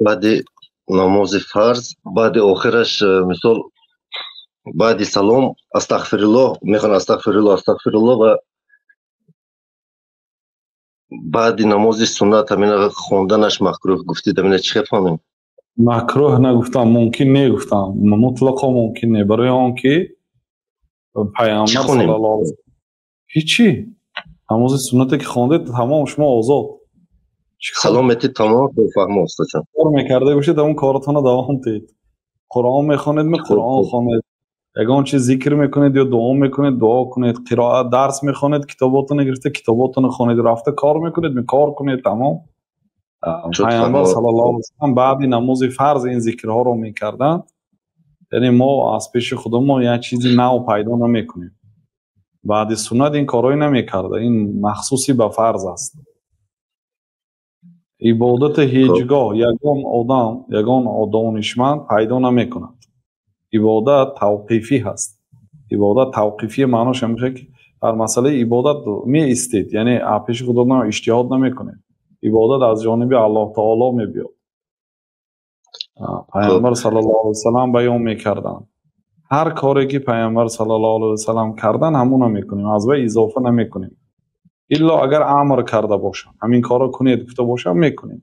Баъди намози фарз, баъди охираш, мисол, баъди салом астағфируллоҳ мехонад, астағфируллоҳ, астағфируллоҳ, ва баъди намози суннат ҳамина хонданаш макрӯҳ гуфтид. Ҳамина чӣ хел фаҳмем? Макрӯҳ нагуфтам, мумкин не гуфтам, мутлақо мумкин не, барои он ки пайғамбар саллаллоҳу алайҳи ҳичи намози суннате ки хондед, тамом, шумо озод. Салом метид, тамом, фаҳмо, устодҷон. Кор мекарда бошед, ҳамон коротонро давом диҳед. Қуръон мехонед, ме қуръон хонед, ягон чиз зикр мекунед ё дуо мекунед, дуо кунед, қироат, дарс мехонед, китоботонро гирифта китоботонро хонед, рафта кор мекунед, кор кунед, тамом. Пайғамбар саллаллоҳу алайҳи васаллам баъди намози фарз ин зикрҳоро мекарданд, яъне мо аз пеши худамон як чизи нав пайдо намекунем. Баъди суннат ин корҳое намекарда, ин махсуси ба фарз аст. Ибодата ҳеҷ гоҳ ягон одам, ягон донишманд пайдо намекунад. Ибодат тавқифӣ ҳаст. Ибодат тавқифӣ маънош ҳамеша ки дар масъалаи ибодат меистед, яъне пеши худатон иҷтиҳод намекунед. Ибодат аз ҷониби Аллоҳ таоло мебиёд. Пайғамбар саллаллоҳу алайҳи васаллам баён мекарданд, ҳар коре ки пайғамбар саллаллоҳу алайҳи васаллам кардан, ҳамуна мекунем, аз вай изофа намекунем, илло агар амр карда бошанд, ҳамин корро кунед гуфта бошанд, мекунем.